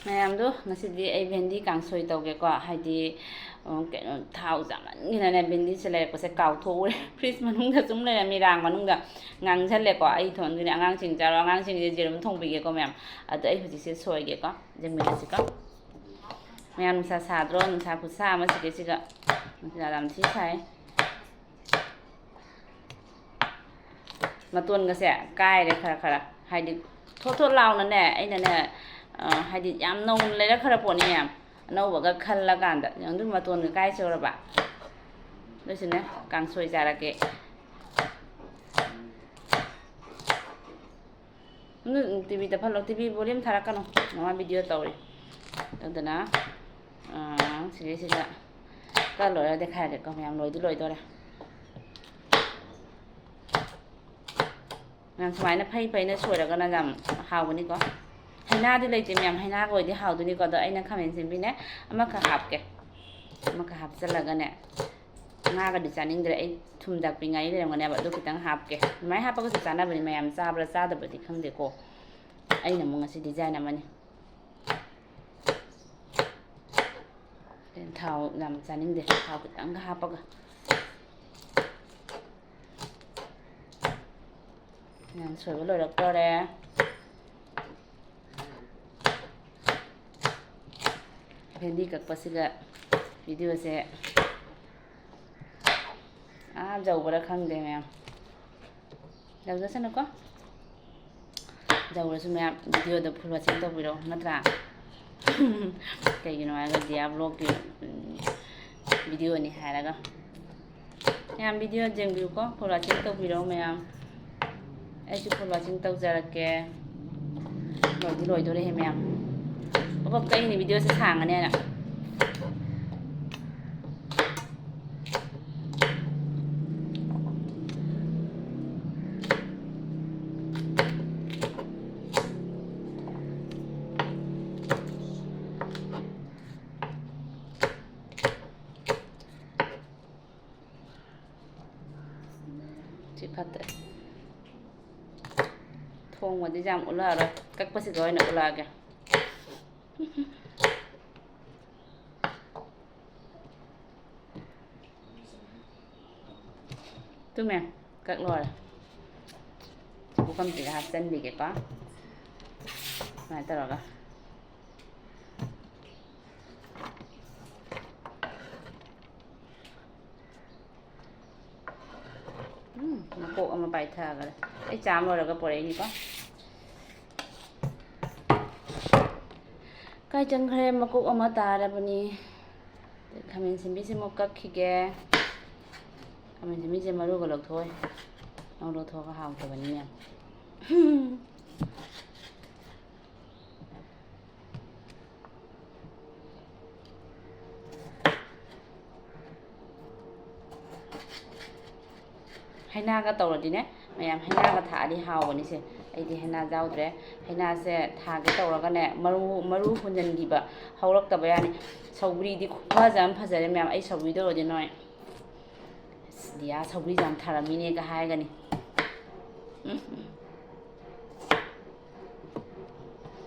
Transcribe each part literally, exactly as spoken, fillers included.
ꯃꯌꯥꯝꯗꯣ, ꯉꯁꯤꯗꯤ ꯑꯩ ꯚꯦꯟꯗꯤ ꯀꯥꯡꯁꯣꯏ ꯇꯧꯒꯦꯀꯣ꯫ ꯍꯥꯏꯗꯤ, ꯎꯝ, ꯀꯩꯅꯣ, ꯊꯥꯎ ꯆꯥꯃꯟꯒꯤꯅꯅꯦ, ꯚꯦꯟꯗꯤꯁꯦ ꯂꯩꯔꯛꯄꯁꯦ ꯀꯥꯎꯊꯣꯛꯎꯔꯦ꯫ ꯐ꯭ꯔꯤꯖ ꯃꯅꯨꯡꯗ ꯁꯨꯝ ꯂꯩꯔꯝꯃꯤ, ꯔꯥꯡ ꯃꯅꯨꯡꯗ ꯉꯥꯡꯁꯜꯂꯦꯀꯣ꯫ ꯑꯩ ꯊꯣꯡꯗꯣꯏꯅꯦ, ꯑꯉꯥꯡꯁꯤꯡ ꯆꯥꯔꯣ, ꯑꯉꯥꯡꯁꯤꯡꯁꯦ ꯌꯦꯔꯨꯝ ꯊꯣꯡꯕꯤꯒꯦꯀꯣ ꯃꯌꯥꯝ꯫ ꯑꯗꯣ ꯑꯩ ꯍꯧꯖꯤꯛꯁꯦ ꯁꯣꯏꯒꯦꯀꯣ, ꯌꯦꯡꯃꯤꯟꯅꯁꯤꯀꯣ꯫ ꯃꯌꯥꯝ, ꯅꯨꯡꯁꯥ ꯁꯥꯗ꯭ꯔꯣ? ꯅꯨꯡꯁꯥ ꯈꯨꯠꯁꯥ ꯑꯃ ꯁꯤꯒꯦ ꯁꯤꯒ꯫ ꯅꯨꯡꯁꯥ ꯌꯥꯝ ꯊꯤ ꯁꯥꯏ꯫ ꯃꯇꯣꯟꯒꯁꯦ ꯀꯥꯏꯔꯦ ꯈꯔ ꯈꯔ, ꯍꯥꯏꯗꯤ ꯊꯣꯠ ꯊꯣꯠ ꯂꯥꯎꯅꯅꯦ, ꯑꯩꯅꯅꯦ, ꯑ, ꯍꯥꯏꯗꯤ ꯌꯥꯝ ꯅꯧꯅ ꯂꯩꯔꯛꯈ꯭ꯔ ꯄꯣꯠꯅꯤ ꯃꯌꯥꯝ, ꯑꯅꯧꯕꯒ ꯈꯜꯂꯀꯥꯟꯗ꯫ ꯌꯦꯡꯉꯨ, ꯑꯗꯨ ꯃꯇꯣꯟꯒ ꯀꯥꯏꯁꯦ ꯎꯔꯕ? ꯑꯗꯨꯁꯨꯅꯦ, ꯀꯥꯡꯁꯣꯏ ꯆꯥꯔꯛꯀꯦ꯫ ꯎꯝ, ꯇꯤ ꯚꯤ ꯇꯞꯍꯜꯂꯣ, ꯇꯤ ꯚꯤ volume ꯊꯥꯔꯛꯀꯅꯨ, ꯃꯃꯥ video ꯇꯧꯔꯤ꯫ ꯑꯗꯨꯅ, ꯑ, ꯁꯤꯗꯩꯁꯤꯗ ꯀꯛ ꯂꯣꯏꯔꯒ ꯗꯦꯈꯥꯏꯔꯒꯦꯀꯣ ꯃꯌꯥꯝ, ꯂꯣꯏꯗꯤ ꯂꯣꯏꯗꯣꯔꯦ꯫ ꯃꯌꯥꯝ, ꯁꯨꯃꯥꯏꯅ ꯐꯩ ꯐꯩꯅ ꯁꯣꯏꯔꯒꯅ ꯌꯥꯝ ꯍꯥꯎꯕꯅꯤꯀꯣ꯫ ꯍꯩꯅꯥꯗꯤ ꯂꯩꯇꯦ ꯃꯌꯥꯝ, ꯍꯩꯅꯥꯒ ꯑꯣꯏꯗꯤ ꯍꯥꯎꯗꯣꯏꯅꯤꯀꯣ꯫ ꯑꯗꯣ ꯑꯩꯅ ꯈꯥꯃꯦꯟ ꯑꯁꯤꯟꯕꯤꯅꯦ, ꯑꯃꯈꯛ ꯍꯥꯞꯀꯦ꯫ ꯑꯃꯈꯛ ꯍꯥꯞꯆꯜꯂꯒꯅꯦ, ꯉꯥꯒꯗꯤ ꯆꯥꯅꯤꯡꯗ꯭ꯔꯦ꯫ ꯑꯩ ꯊꯨꯝ ꯊꯥꯛꯄꯤ ꯉꯥꯔꯤ ꯂꯩꯔꯝꯒꯅꯦꯕ, ꯑꯗꯨ ꯈꯤꯇꯪ ꯍꯥꯞꯀꯦ꯫ ꯑꯗꯨꯃꯥꯏꯅ ꯍꯥꯞꯄꯒꯁꯨ ꯆꯥꯅꯕꯅꯤ ꯃꯌꯥꯝ, ꯆꯥꯕ꯭ꯔꯥ ꯆꯥꯗꯕ꯭ꯔꯗꯤ ꯈꯪꯗꯦꯀꯣ꯫ ꯑꯩꯅ ꯑꯃꯨꯛ ꯉꯁꯤ design ꯑꯃꯅꯤ꯫ ꯊꯥꯎ ꯌꯥꯝ ꯆꯥꯅꯤꯡꯗꯦ, ꯊꯥꯎ ꯈꯤꯇꯪꯒ ꯍꯥꯞꯄꯒ꯫ ꯌꯥꯝ ꯁꯣꯏꯕ ꯂꯣꯏꯔꯛꯇꯣꯔꯦ꯫ ꯚꯦꯟꯗꯤ ꯀꯛꯄꯁꯤꯒ videoꯁꯦ ꯑꯥ ꯌꯧꯕ꯭ꯔꯥ ꯈꯪꯗꯦ ꯃꯌꯥꯝ꯫ ꯌꯧꯖꯁꯅꯨꯀꯣ꯫ ꯌꯧꯔꯁꯨ ꯃꯌꯥꯝ videoꯗ full watching ꯇꯧꯕꯤꯔꯣ, ꯅꯠꯇ꯭ꯔꯥ? ꯀꯩꯒꯤꯅꯣ ꯍꯥꯏꯔꯒ ꯗꯤꯌꯥ vlogꯀꯤ, ꯎꯝ, videoꯅꯤ ꯍꯥꯏꯔꯒ꯫ ꯃꯌꯥꯝ video ꯌꯦꯡꯕꯤꯌꯨꯀꯣ, full watching ꯇꯧꯕꯤꯔꯣ ꯃꯌꯥꯝ꯫ ꯑꯩꯁꯨ full watching ꯇꯧꯖꯔꯛꯀꯦ꯫ ꯂꯣꯏꯗꯤ ꯂꯣꯏꯗꯣꯔꯦꯍꯦ ꯃꯌꯥꯝ꯫ ꯄꯞ ꯄꯞ ꯀꯛꯏꯅꯦ videoꯁꯦ ꯁꯥꯡꯉꯅꯦꯅ꯫ ꯁꯤ ꯐꯠꯇ꯭ꯔꯦ꯫ ꯊꯣꯡꯕꯗꯤ ꯌꯥꯝ ꯎꯠꯂꯛꯑꯔꯣꯏ, ꯀꯛꯄꯁꯤꯗ ꯑꯣꯏꯅ ꯎꯠꯂꯛꯑꯒꯦ꯫ ꯇꯨꯝꯃꯦ, ꯀꯛ ꯂꯣꯏꯔꯦ꯫ ꯄꯨꯈꯝꯁꯤꯗ ꯍꯥꯞꯆꯤꯟꯕꯤꯒꯦꯀꯣ, ꯁꯨꯃꯥꯏꯅ ꯇꯧꯔꯒ꯫ ꯎꯝ, ꯃꯀꯣꯛ ꯑꯃ ꯄꯥꯏꯊꯈ꯭ꯔꯦ꯫ ꯑꯩ ꯆꯥꯝ ꯂꯣꯏꯔꯒ ꯄꯣꯔꯛꯏꯅꯤꯀꯣ꯫ ꯀꯥꯏ ꯆꯪꯈ꯭ꯔꯦ? ꯃꯀꯣꯛ ꯑꯃ ꯇꯥꯔꯕꯅꯤ꯫ ꯈꯥꯃꯦꯟ ꯁꯤꯟꯕꯤꯁꯤꯃꯨꯛ ꯀꯛꯈꯤꯒꯦ꯫ ꯈꯥꯃꯦꯟ ꯁꯤꯟꯕꯤꯁꯦ ꯃꯔꯨꯒ ꯂꯧꯊꯣꯛꯑꯣꯏ꯫ ꯃꯔꯨ ꯂꯧꯊꯣꯛꯑꯒ ꯍꯥꯎꯇꯕꯅꯤ ꯃꯌꯥꯝ꯫ ꯍꯩꯅꯥꯒ ꯇꯧꯔꯗꯤꯅꯦ ꯃꯌꯥꯝ, ꯍꯩꯅꯥꯒ ꯊꯥꯛꯑꯗꯤ ꯍꯥꯎꯕꯅꯤꯁꯦ꯫ ꯑꯩꯗꯤ ꯍꯩꯅꯥ ꯌꯥꯎꯗ꯭ꯔꯦ꯫ ꯍꯩꯅꯥꯁꯦ ꯊꯥꯒꯦ ꯇꯧꯔꯒꯅꯦ, ꯃꯔꯨ, ꯃꯔꯨ ꯍꯨꯟꯖꯤꯟꯈꯤꯕ, ꯍꯧꯔꯛꯇꯕ ꯌꯥꯅꯤ꯫ ꯁꯧꯒ꯭ꯔꯤꯗꯤ ꯈꯨꯐꯖ ꯑꯃ ꯐꯖꯔꯦ ꯃꯌꯥꯝ꯫ ꯑꯩ ꯁꯧꯒ꯭ꯔꯤꯗ ꯑꯣꯏꯔꯗꯤ ꯅꯣꯏ, "ꯑꯁ, ꯗꯤꯌꯥ ꯁꯧꯒ꯭ꯔꯤꯁꯦ ꯌꯥꯝ ꯊꯥꯔꯝꯃꯤꯅꯦꯒ" ꯍꯥꯏꯒꯅꯤ꯫ ꯎꯝ, ꯎꯝ꯫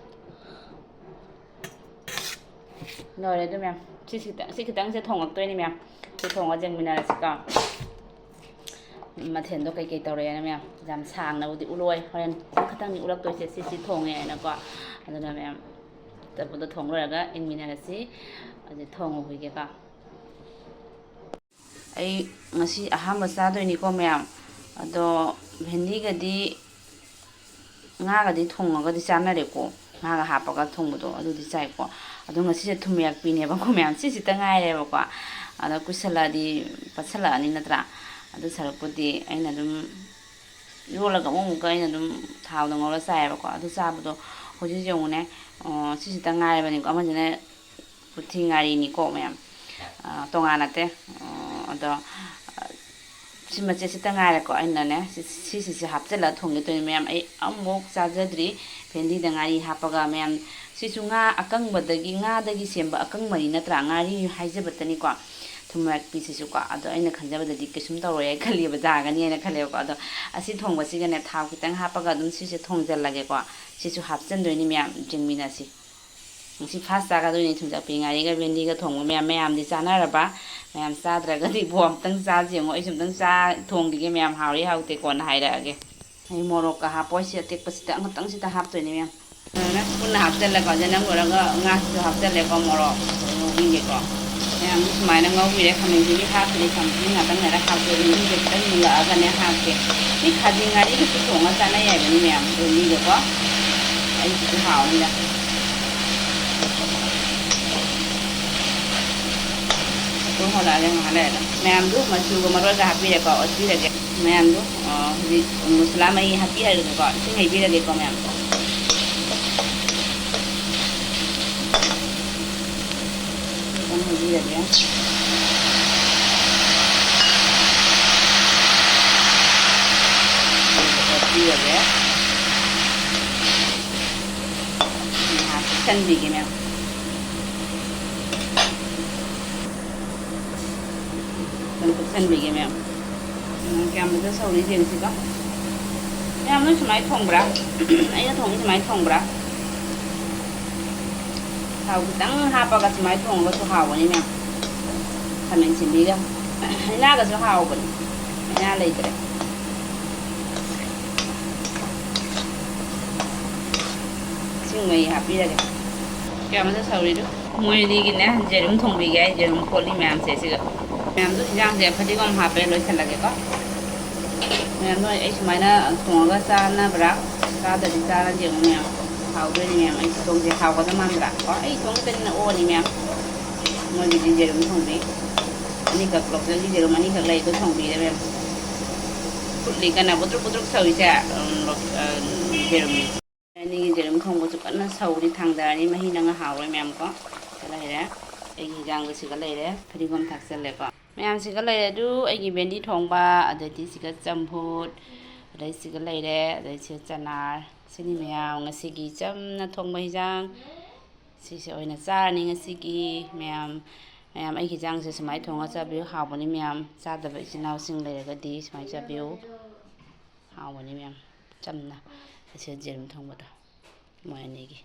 ꯂꯣꯏꯔꯦ ꯑꯗꯨ ꯃꯌꯥꯝ꯫ ꯁꯤ ꯈꯤꯇꯪ, ꯁꯤ ꯈꯤꯇꯪꯁꯦ ꯊꯣꯡꯉꯛꯇꯣꯏꯅꯤ ꯃꯌꯥꯝ꯫ ꯁꯤ ꯊꯣꯡꯉ ꯌꯦꯡꯃꯤꯟꯅꯔꯁꯤꯀꯣ꯫ ꯃꯊꯦꯜꯗꯣ ꯀꯩꯀꯩ ꯇꯧꯔꯦꯅ ꯃꯌꯥꯝ꯫ ꯌꯥꯝ ꯁꯥꯡꯅꯕꯨꯗꯤ ꯎꯠꯂꯣꯏ꯫ ꯍꯣꯔꯦꯟ ꯈꯤꯇꯪ ꯈꯤꯇꯪꯅꯤ ꯎꯠꯂꯛꯇꯣꯏꯁꯦ꯫ ꯁꯤ, ꯁꯤ ꯊꯣꯡꯉꯦ ꯍꯥꯏꯅꯀꯣ꯫ ꯑꯗꯨꯅ ꯃꯌꯥꯝ, ꯆꯝꯐꯨꯠꯇꯣ ꯊꯣꯡ ꯂꯣꯏꯔꯒ ꯌꯦꯡꯃꯤꯟꯅꯔꯁꯤ꯫ ꯑꯗꯨ ꯊꯣꯡꯉꯨꯈꯤꯒꯦꯀꯣ꯫ ꯑꯩ ꯉꯁꯤ ꯑꯍꯥꯟꯕ ꯆꯥꯗꯣꯏꯅꯤꯀꯣ ꯃꯌꯥꯝ꯫ ꯑꯗꯣ ꯚꯦꯟꯗꯤꯒꯗꯤ, ꯉꯥꯒꯗꯤ ꯊꯣꯡꯉꯒꯗꯤ ꯆꯥꯅꯔꯦꯀꯣ꯫ ꯉꯥꯒ ꯍꯥꯞꯄꯒ ꯊꯣꯡꯕꯗꯣ ꯑꯗꯨꯗꯤ ꯆꯥꯏꯀꯣ꯫ ꯑꯗꯣ ꯉꯁꯤꯁꯦ ꯊꯨꯝꯌꯥꯛꯄꯤꯅꯦꯕꯀꯣ ꯃꯌꯥꯝ꯫ ꯁꯤꯁꯤꯇ ꯉꯥꯏꯔꯦꯕꯀꯣ꯫ ꯑꯗꯣ ꯀꯨꯏꯁꯜꯂꯛꯑꯗꯤ ꯄꯠꯁꯜꯂꯛꯑꯅꯤ ꯅꯠꯇ꯭ꯔꯥ? ꯑꯗꯨ ꯁꯔꯨꯛꯄꯨꯗꯤ ꯑꯩꯅ ꯑꯗꯨꯝ ꯏꯔꯣꯜꯂꯒ ꯑꯃꯨꯛ ꯑꯃꯨꯛꯀ ꯑꯩꯅ ꯑꯗꯨꯝ ꯊꯥꯎꯗ ꯉꯧꯔ ꯆꯥꯏꯌꯦꯕꯀꯣ꯫ ꯑꯗꯨ ꯆꯥꯕꯗꯣ ꯍꯧꯖꯤꯛ ꯌꯦꯡꯉꯨꯅꯦ, ꯑꯣ, ꯁꯤꯁꯤꯇ ꯉꯥꯏꯔꯕꯅꯤꯀꯣ꯫ ꯑꯃꯁꯤꯅ ꯀꯨꯊꯤ ꯉꯥꯔꯤꯅꯤꯀꯣ ꯃꯌꯥꯝ, ꯑ, ꯇꯣꯉꯥꯟ ꯅꯠꯇꯦ꯫ ꯑ, ꯑꯗꯣ, ꯑ, ꯁꯤ ꯃꯆꯦꯠꯁꯤꯇ ꯉꯥꯏꯔꯦꯀꯣ꯫ ꯑꯩꯅꯅꯦ ꯁꯤ-, ꯁꯤꯁꯤꯁꯦ ꯍꯥꯞꯆꯤꯜꯂꯒ ꯊꯣꯡꯒꯦ ꯇꯧꯔꯤꯅꯤ ꯃꯌꯥꯝ꯫ ꯑꯩ ꯑꯃꯨꯛ ꯆꯥꯖꯗ꯭ꯔꯤ ꯚꯦꯟꯗꯤꯗ ꯉꯥꯔꯤ ꯍꯥꯞꯄꯒ ꯃꯌꯥꯝ꯫ ꯁꯤꯁꯨ ꯉꯥ ꯑꯀꯪꯕꯗꯒꯤ, ꯉꯥꯗꯒꯤ ꯁꯦꯝꯕ ꯑꯀꯪꯕꯅꯤ ꯅꯠꯇ꯭ꯔꯥ? ꯉꯥꯔꯤ ꯍꯥꯏꯖꯕꯇꯅꯤꯀꯣ꯫ ꯊꯨꯝꯌꯥꯛꯄꯤꯁꯤꯁꯨꯀꯣ꯫ ꯑꯗꯣ ꯑꯩꯅ ꯈꯟꯖꯕꯗꯗꯤ ꯀꯩꯁꯨꯝ ꯇꯧꯔꯣꯏ ꯍꯥꯏꯅ ꯈꯜꯂꯦꯕ, ꯌꯥꯒꯅꯤ ꯍꯥꯏꯅ ꯈꯜꯂꯦꯕꯀꯣ꯫ ꯑꯗꯣ ꯑꯁꯤ ꯊꯣꯡꯕꯁꯤꯒꯅꯦ ꯊꯥꯎ ꯈꯤꯇꯪ ꯍꯥꯞꯄꯒ ꯑꯗꯨꯝ ꯁꯤꯁꯦ ꯊꯣꯡꯖꯤꯜꯂꯒꯦꯀꯣ꯫ ꯁꯤꯁꯨ ꯍꯥꯞꯆꯤꯟꯗꯣꯏꯅꯤ ꯃꯌꯥꯝ, ꯌꯦꯡꯃꯤꯟꯅꯁꯤ꯫ ꯉꯁꯤ ꯐꯥꯔꯁ ꯆꯥꯒꯗꯣꯏꯅꯤ ꯊꯨꯝꯖꯥꯛꯄꯤ ꯉꯥꯔꯤꯒ ꯚꯦꯟꯗꯤꯒ ꯊꯣꯡꯕ꯫ ꯃꯌꯥꯝ, ꯃꯌꯥꯝꯗꯤ ꯆꯥꯅꯔꯕ? ꯃꯌꯥꯝ ꯆꯥꯗ꯭ꯔꯒꯗꯤ ꯕꯣ ꯑꯝꯇꯪ ꯆꯥꯁꯤ ꯌꯦꯡꯉꯣ꯫ ꯑꯩꯁꯨ ꯑꯝꯇꯪ ꯆꯥ ꯊꯣꯡꯈꯤꯒꯦ꯫ ꯃꯌꯥꯝ ꯍꯥꯎꯔꯤ ꯍꯥꯎꯇꯦ ꯀꯣꯟꯅ ꯍꯥꯏꯔꯛꯑꯒꯦ꯫ ꯑꯩ ꯃꯣꯔꯣꯛꯀ ꯍꯥꯞꯄꯣꯏ, ꯁꯤ ꯑꯇꯦꯛꯄꯁꯤꯗ ꯑꯃꯇꯪꯁꯤꯗ ꯍꯥꯞꯇꯣꯏꯅꯦ ꯃꯌꯥꯝ꯫ ꯐꯖꯅ ꯄꯨꯟꯅ ꯍꯥꯞꯆꯜꯂꯦꯀꯣ꯫ ꯑꯗ ꯅꯪ ꯂꯣꯏꯔꯒ ꯉꯥꯁꯤꯁꯨ ꯍꯥꯞꯆꯜꯂꯦꯀꯣ, ꯃꯣꯔꯣꯛ ꯉꯧꯕꯤꯒꯦꯀꯣ꯫ ꯃꯌꯥꯝꯁꯨ ꯁꯨꯃꯥꯏꯅ ꯉꯧꯕꯤꯔꯦ꯫ ꯈꯥꯃꯦꯟꯁꯤꯗꯤ ꯍꯥꯞꯇ꯭ꯔꯤ, ꯈꯥꯃꯦꯟꯁꯤꯗꯤ ꯉꯥꯛꯇꯪ ꯂꯩꯔ ꯍꯥꯞꯀꯦ꯫ ꯚꯦꯟꯗꯤꯁꯦ ꯈꯤꯇꯪ ꯃꯨꯜꯂꯛꯑꯒꯅꯦ ꯍꯥꯞꯀꯦ꯫ ꯁꯤ ꯈꯥꯖꯤꯡ ꯉꯥꯔꯤꯒꯁꯨ ꯊꯣꯡꯉ ꯆꯥꯅ ꯌꯥꯏꯕꯅꯤ ꯃꯌꯥꯝ, ꯚꯦꯟꯗꯤꯒꯀꯣ꯫ ꯑꯩꯁꯤꯁꯨ ꯍꯥꯎꯅꯤꯗ꯫ ꯃꯇꯨꯝ ꯍꯣꯜꯂꯛꯑꯒꯦ ꯉꯥꯏꯍꯥꯛ ꯂꯩꯔꯒ꯫ ꯃꯌꯥꯝꯗꯨ ꯃꯆꯨꯒ ꯃꯔꯣꯏꯒ ꯍꯥꯞꯄꯤꯔꯦꯀꯣ, ꯑꯣꯠꯄꯤꯔꯒꯦ꯫ ꯃꯌꯥꯝꯗꯨ, ꯑ, ꯍꯧꯖꯤꯛ ꯃꯁꯂꯥ ꯃꯍꯤ ꯍꯥꯞꯄꯤꯔꯒꯦꯀꯣ, ꯏꯁꯤꯡ ꯍꯩꯕꯤꯔꯒꯦꯀꯣ ꯃꯌꯥꯝ꯫ ꯈꯤꯇꯪ ꯍꯩꯕꯤꯔꯒꯦ꯫ ꯑꯗꯨꯒ ꯑꯣꯠꯄꯤꯔꯒꯦ꯫ ꯉꯥꯏꯍꯥꯛ ꯀꯨꯞꯁꯟꯕꯤꯒꯦ ꯃꯌꯥꯝ꯫ ꯀꯨꯞꯁꯟꯕꯤꯒꯦ ꯃꯌꯥꯝ꯫ ꯎꯝ, ꯀꯌꯥꯝ ꯐꯖꯅ ꯁꯧꯔꯤ ꯌꯦꯡꯁꯤꯀꯣ꯫ ꯃꯌꯥꯝ, ꯅꯣꯏ ꯁꯨꯃꯥꯏꯅ ꯊꯣꯡꯕ꯭ꯔꯥ? ꯑꯩꯅ ꯊꯣꯡꯕ ꯁꯨꯃꯥꯏꯅ ꯊꯣꯡꯕ꯭ꯔꯥ? ꯊꯥꯎ ꯈꯤꯇꯪ ꯍꯥꯞꯄꯒ ꯁꯨꯃꯥꯏꯅ ꯊꯣꯡꯉꯒꯁꯨ ꯍꯥꯎꯕꯅꯤ ꯃꯌꯥꯝ꯫ ꯈꯥꯃꯦꯟ ꯁꯤꯟꯕꯤꯒ꯫ ꯍꯩꯅꯥꯒꯁꯨ ꯍꯥꯎꯕꯅꯤ꯫ ꯍꯩꯅꯥ ꯂꯩꯇ꯭ꯔꯦ꯫ ꯏꯁꯤꯡ ꯃꯍꯤ ꯍꯥꯞꯄꯤꯔꯒꯦ꯫ ꯀꯌꯥꯝ ꯐꯖꯅ ꯁꯧꯔꯤꯗꯨ? ꯃꯣꯏ ꯑꯅꯤꯒꯤꯅꯦ, ꯌꯦꯔꯨꯝ ꯊꯣꯡꯕꯤꯒꯦ꯫ ꯑꯩ ꯌꯦꯔꯨꯝ ꯀꯣꯠꯂꯤ ꯃꯌꯥꯝꯁꯦ ꯁꯤꯒ꯫ ꯃꯌꯥꯝꯗꯣ ꯍꯤꯟꯖꯥꯡꯁꯦ ꯐꯗꯤꯒꯣꯝ ꯍꯥꯞꯄꯦ, ꯂꯣꯏꯁꯤꯜꯂꯒꯦꯀꯣ꯫ ꯃꯌꯥꯝꯗꯣ ꯑꯩ ꯁꯨꯃꯥꯏꯅ ꯊꯣꯡꯉꯒ ꯆꯥꯅꯕ꯭ꯔꯥ? ꯆꯥꯗ꯭ꯔꯗꯤ ꯆꯥꯔꯗꯤ ꯌꯦꯡꯉꯨ ꯃꯌꯥꯝ꯫ ꯍꯥꯎꯗꯣꯏꯅꯤ ꯃꯌꯥꯝ꯫ ꯑꯩ ꯈꯨꯊꯣꯡꯁꯦ ꯍꯥꯎꯒꯗꯕ ꯃꯥꯟꯕ꯭ꯔꯥ? ꯀꯣ, ꯑꯩ ꯏꯇꯣꯝ ꯈꯛꯇꯅꯤꯅ ꯑꯣꯅꯤ ꯃꯌꯥꯝ꯫ ꯃꯣꯏꯒꯤꯗꯤ ꯌꯦꯔꯨꯝ ꯊꯣꯡꯕꯤ꯫ ꯑꯅꯤꯈꯛ, ꯂꯣꯀꯦꯜꯒꯤ ꯌꯦꯔꯨꯝ ꯑꯅꯤꯈꯛ ꯂꯩ, ꯑꯗꯨ ꯊꯣꯡꯕꯤꯔꯦ ꯃꯌꯥꯝ꯫ ꯐꯨꯠꯂꯤ ꯀꯟꯅ ꯕꯨꯗ꯭ꯔꯨꯛ ꯕꯨꯗ꯭ꯨꯔꯛ ꯁꯧꯔꯤꯁꯦ, ꯎꯝ, ꯂꯣꯛ-, ꯑ, ꯌꯦꯔꯨꯝꯅꯤ꯫ ꯑꯅꯤꯒꯤ ꯌꯦꯔꯨꯝ ꯊꯣꯡꯕꯁꯨ ꯀꯟꯅ ꯁꯧꯔꯤ, ꯊꯥꯡꯗꯔꯅꯤ, ꯃꯍꯤꯅ ꯉꯥ ꯍꯥꯎꯔꯣꯏ ꯃꯌꯥꯝ ꯀꯣ꯫ ꯁꯤꯒ ꯂꯩꯔꯦ, ꯑꯩꯒꯤ ꯍꯤꯟꯖꯥꯡꯗꯣ ꯁꯤꯒ ꯂꯩꯔꯦ, ꯐꯗꯤꯒꯣꯝ ꯊꯥꯛꯆꯜꯂꯦꯀꯣ꯫ ꯃꯌꯥꯝ ꯁꯤꯒ ꯂꯩꯔꯦ ꯑꯗꯨ, ꯑꯩꯒꯤ ꯚꯦꯟꯗꯤ ꯊꯣꯡꯕ, ꯑꯗꯩꯗꯤ ꯁꯤꯒ ꯆꯝꯐꯨꯠ, ꯑꯗꯩ ꯁꯤꯒ ꯂꯩꯔꯦ, ꯑꯗꯩ ꯁꯤꯒ ꯆꯅꯥꯔ꯫ ꯁꯤꯅꯤ ꯃꯌꯥꯝ ꯉꯁꯤꯒꯤ ꯆꯝꯅ ꯊꯣꯡꯕ ꯍꯤꯟꯖꯥꯡ꯫ ꯁꯤꯁꯦ ꯑꯣꯏꯅ ꯆꯥꯔꯅꯤ ꯉꯁꯤꯒꯤ ꯃꯌꯥꯝ꯫ ꯃꯌꯥꯝ ꯑꯩꯒꯤ ꯍꯤꯟꯖꯥꯡꯁꯦ ꯁꯨꯃꯥꯏꯅ ꯊꯣꯡꯉ ꯆꯥꯕꯤꯌꯨ, ꯍꯥꯎꯕꯅꯤ ꯃꯌꯥꯝ꯫ ꯆꯥꯗꯕ ꯏꯆꯤꯟ ꯏꯅꯥꯎꯁꯤꯡ ꯂꯩꯔꯒꯗꯤ ꯁꯨꯃꯥꯏꯅ ꯆꯥꯕꯤꯌꯨ꯫ ꯍꯥꯎꯕꯅꯤ ꯃꯌꯥꯝ, ꯆꯝꯅ꯫ ꯑꯁꯤ ꯌꯦꯔꯨꯝ ꯊꯣꯡꯕꯗꯣ ꯃꯣꯏ ꯑꯅꯤꯒꯤ꯫